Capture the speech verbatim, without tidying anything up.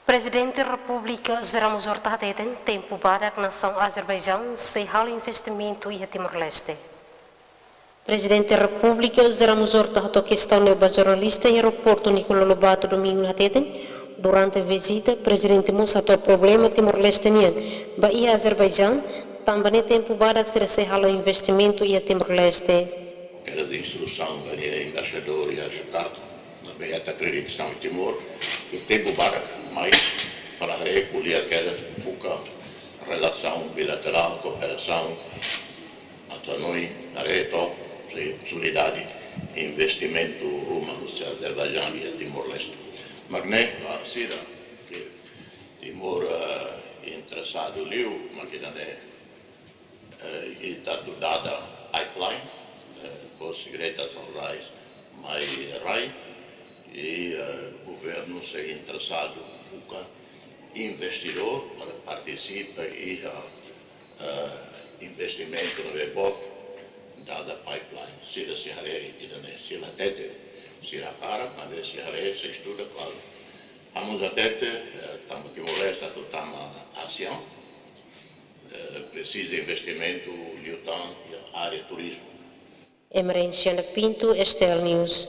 Prezidente Repúblika José Ramos Horta hateten tempu badak nasaun Azerbaijaun sei halo investimentu iha Timor-Leste. Prezidente Repúblika José Ramos Horta hato'o kestaun ne'e ba jornalista iha aeroportu Nicolau Lobato Domingo hateten, durante vizita, prezidente mós hato'o problema Timor-Leste nian ba iha Azerbaijaun, tanba ne'e tempu badak sira sei halo investimentu iha Timor-Leste. Kera instrusaun ba nia embaixadór iha Jakarta, ne'ebé ita akredita Timor, tempu badak mai para haree ko'alia kera buka relasaun bilaterál, kooperasaun, atu hanoin, haree took, se posibilidade investimentu ruma husi Azerbaijaun iha Timor-Leste. Mak ne'e, ba sira ke Timor, eh, interesadu liu, mak ida-ne'e, eh, ita atu dada pipeline, eh, bosik Greater Sunrise mai rai, i, eh, governu sei interesadu buka investidór para partisipa iha, eh, investimentu ne'ebé boot, dada pipeline. Sira sei haree ida-ne'e, sira hatete, sira hakarak, maibé sei haree, sei estuda, klaru. Ha'u mós hatete, eh, tanba Timor-Leste atu tama ASEAN, eh, presiza investimentu liután iha área turizmu. Emerenciana Pinto, S T L News.